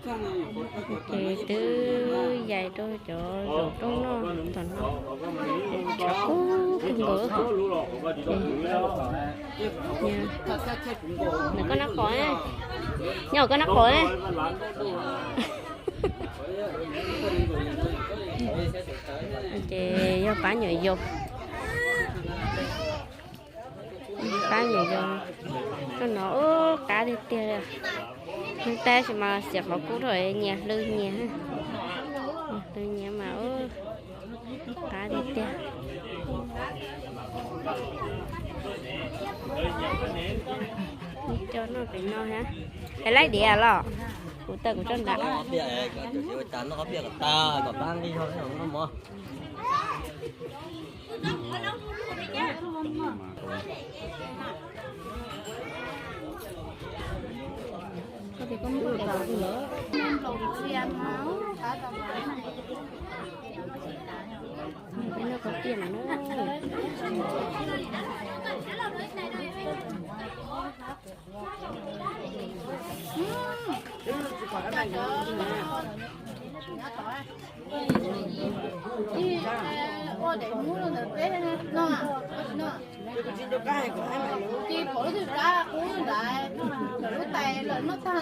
Ces twb yais rau cov zaum rooj noj tom no, tshav kub kawg nkaus. Nws koj nab qos, nyob koj nab qos. Ces yog pab nyuam yaus, pab nyuam yaus. Rooj no ub qab tiag tiag li. Tab sis mas xiam qhov kub rau nyias hlw nyias, hlw nyias mas ub qab tiag tiag. Coj noj pem no thiab. Es laib diav los? Kuv tawm kuv tso nram. Ua daim muab rau ntawm peb no. Ci pom lub twg rab qub ntawd, lub tais lawm noj tag.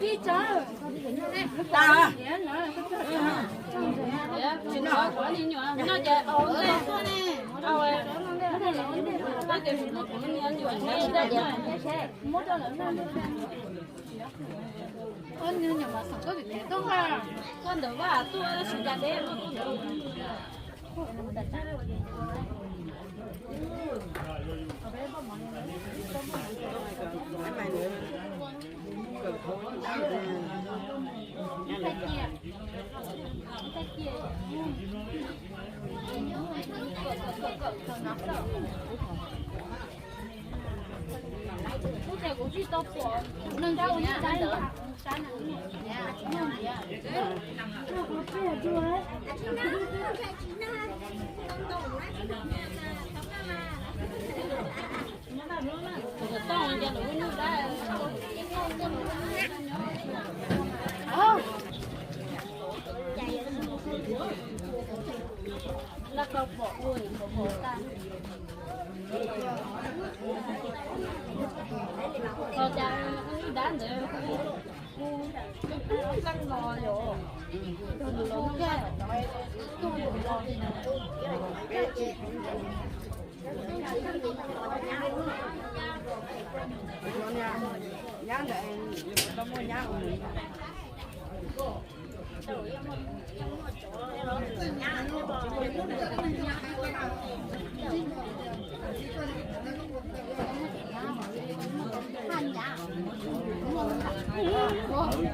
Ib tso. Koj ntawm vaj tuaj tab sis cas deb.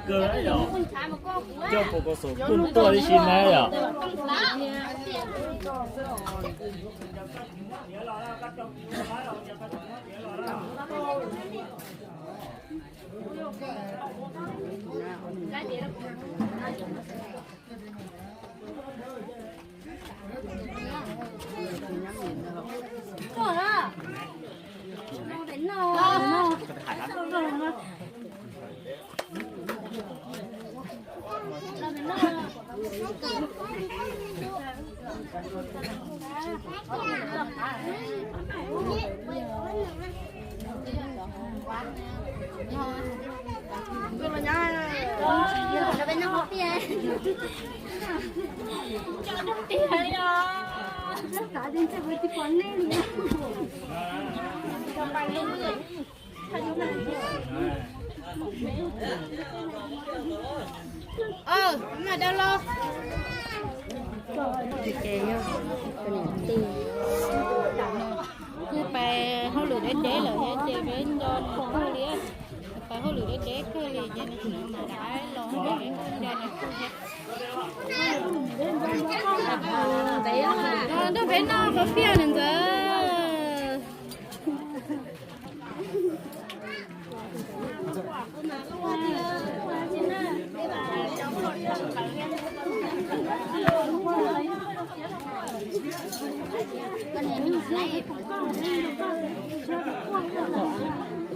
Kawg yog coj pom kos xom kuj tuaj tib si na yom. Ntawd los ces yog tus niam tij kuj pais hauj lwm deb deb lawm thiab ces peb nco nws kawg li. Pais hauj lwm deb deb kawg li ces nws tseem mam dab los nco nws kawg thiab. Nrog peb noj koj piaj nws ntawd.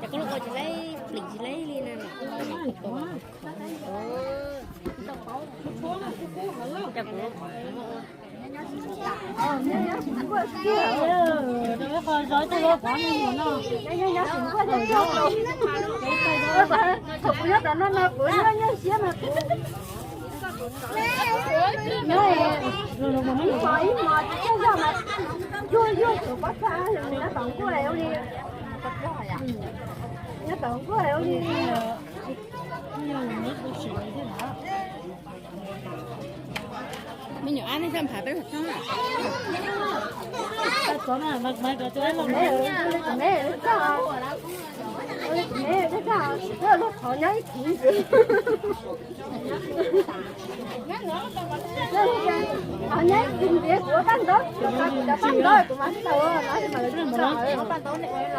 Ces koj los ua tsis laib, plim tsis laib li na. Ces kuv Me nyuam ab, nej txhob nphav peb los txhob. Qhov nyob ib tug ntiav kuv ua paj ntaub, cov paj ntaub kuv mas tau, no mas lawv tsis tau. Ua paj ntaub ib tug.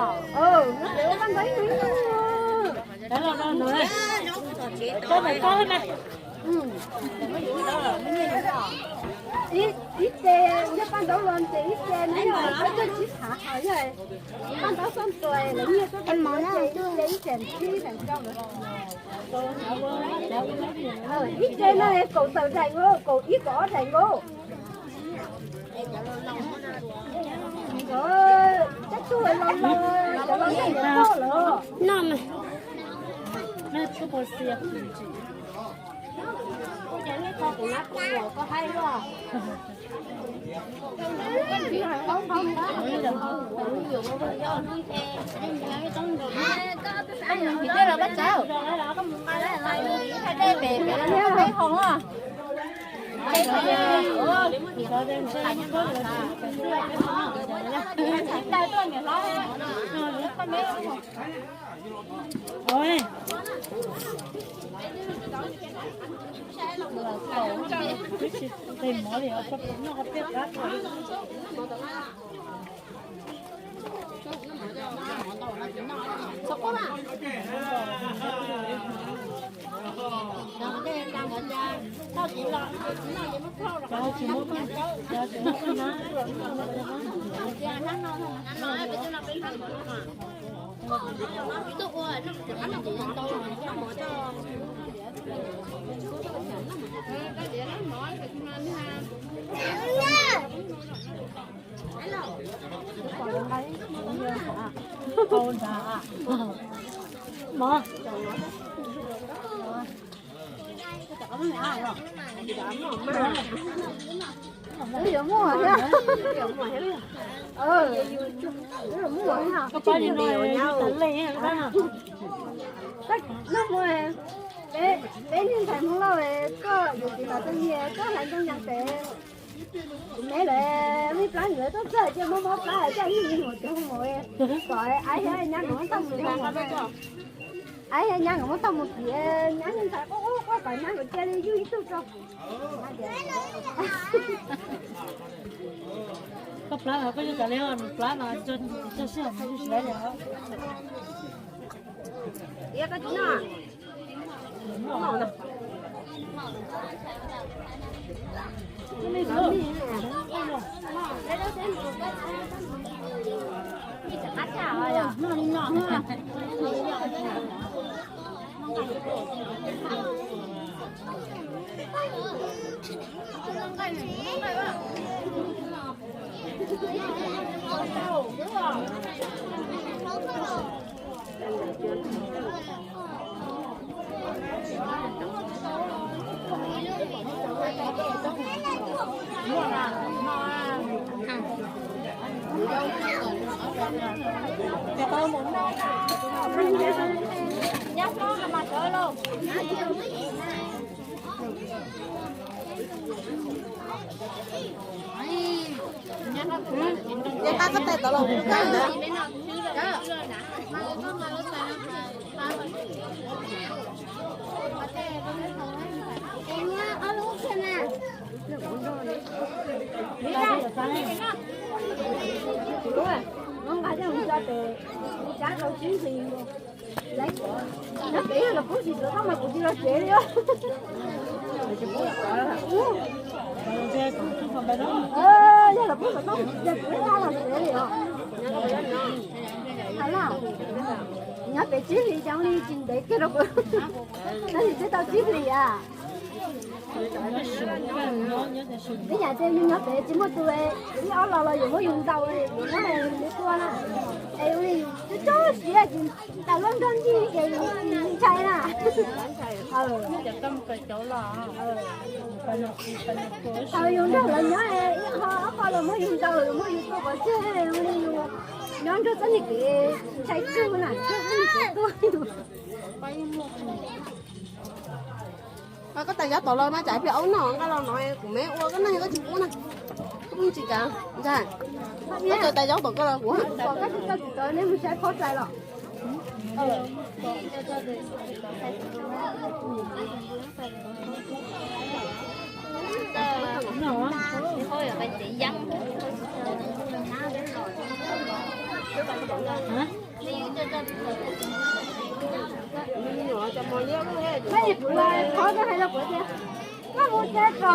Ib ce yog paj ntaub los ces ib ce no yog peb caug tsib phav, ho yog paj ntaub xoj tua lawv nyiaj tuaj ib ce ib ce ib ce ib ce ib ce. Ib ce no kaum tawm daim nkaus, kaum ib kaum ob daim nkaus. Tej tug los los cov los noj lawm. Yuav muaj thiab. Yuav muaj thiab. Peb niag ntxhais Hmoob Lauj, koj yuav txiv tom txoj nyiaj, koj hlais ntoo nyas pem. Kuv me lawv mej plab nkawd tuaj txog cia mob mob plab hais coj ib nyuag cov hoo mos kom ai thiab nyab nkawd muab tag mus, ai thiab nyab nkawd muab tag mus kiv nyab niag ntxhais quaj quaj kom nyab nkawd cia li yug ib tug tso. Koj plab los koj yuav tas li, nws plab no tso sij hawm mus tsis tau li. Ces pab koj tais tod los kuv kawg ntawd. Nqa coj mus tso tes, tsab rau tsib hlis. Nyob pem yog los pub tsis tau mas kuv tsis los tsev li os. Yog los pub tsis tau, yog kuv tsis los tsev li os. Nyob pem tsib hlis cov li tsis ntev kiag rau kuv. Tab sis twb tau tsib hlis a. Ib yam tias yus nyob pem tsis muaj tus, ib ob los los yuav muab yus ntaus, yus muab nws tua na. Es ua li yus tso siab ces ntaus loj nrog ncig ces yus ntshai na. Thaum yus nrog lawv nyob, ib qho ob qho los muab yus ntaus, muab yus tua pov tseg, ua li yus nyob nrog txoj niag kev ntshai kawg na, nrog txoj niag kev tuag. Koj tais nyob tod los mas tsam pliag aub noj nqa los no kuv me ua koj neeg koj tsis pub na. Koj pheej tsis kav ntag. Koj tais tais nyob tod koj los kuv. Koj tsis tau tsis tau nej mus saib phob tais los. Koj mus tsev kom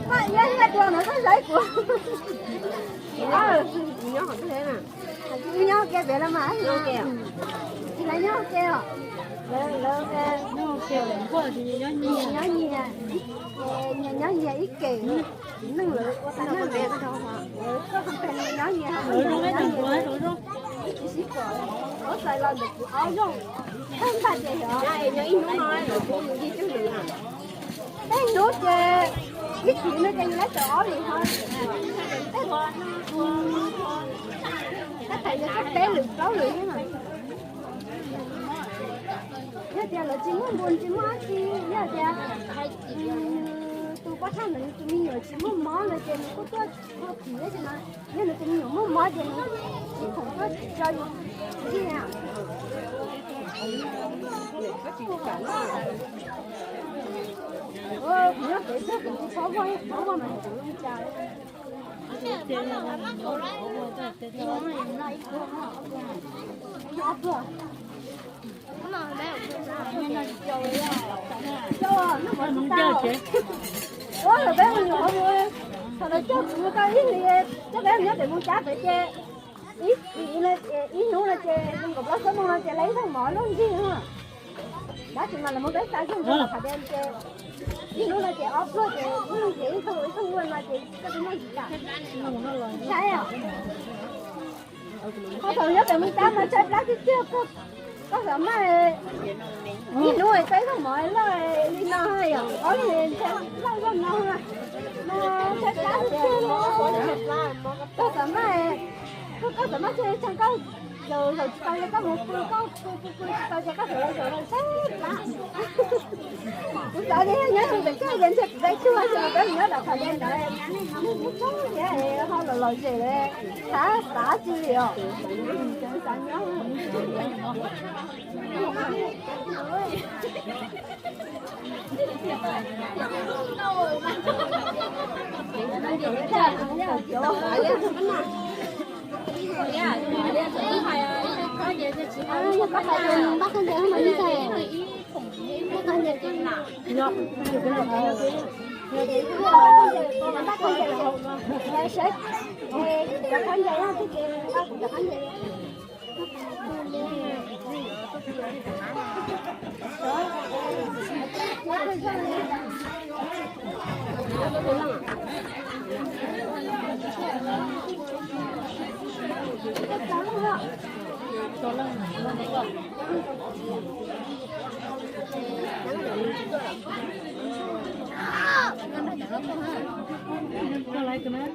koj iab nyiaj dua no koj saib kuv. Nyob kiag pem los mas, tsis lawv nyob kiag os. Lawv nyob nyias, nyias nyob nyias ib kem. Neeg lawv ua tau neeg lawv, koj nyob nyias, nyob nyias, tsis sib pom, ob txais los ntawm kuv ob zaug. Thawj ntag ces yog nyob ib hnub no lawv pub mus ncig cwj lwm na. Peb hnub ces ib chim no ces yus lab tawm ob lwm ho. Peb, tab tom yog peb lwm plaub lwm thiab mas. Yog tias lawv tsis muaj npua tsis muaj dab tsi, yog tias tus poj thawj ntawd nws tus me nyuam tsis muaj mob no ces nws kuj tuaj ua tim tab sis mas yog nws tus me nyuam muaj mob ces nws tsis khoom tuaj tso yus ncig na. Ua lawm peb mus nyuam qhuav mus, thaum lawv coj kuv mus tau ib hlis, coj peb mus nyob pem Moos Cab pem ces ib hnub no ces zoo nkaus plaub xuab moos no ces lawv ib thooj mov luaj ntsig no. Tab sis mas lawv muab peb xa zog rau qhov tias ces ib hnub no ces ob pluag ces ib leeg ces ib thooj ib thooj luaj no ces koj twb noj tsis tas. Saib os. Qhov thaum nyob pem Moos Cab mas tshaib plab tiag tiag, koj xav maj ib hnub tau ib thooj mov loj li no yom, ob leeg ntshai loj zog no, mas tshaib plab tiag tiag li. Koj xav maj, koj xav maj tseg tseg koj zaum zaum tsis tau li koj mus pw, koj pw pw pw tsis tau ces koj zaum zaum los tshaib plab. Kuv xav tias nyob rau ntawm koj ces ntshe kuv peb tuag ces peb mus nyob rau qhov ntawd, neeg tub tub thiab ho los lom zem li, xav xav tsis li os. Xav nyob.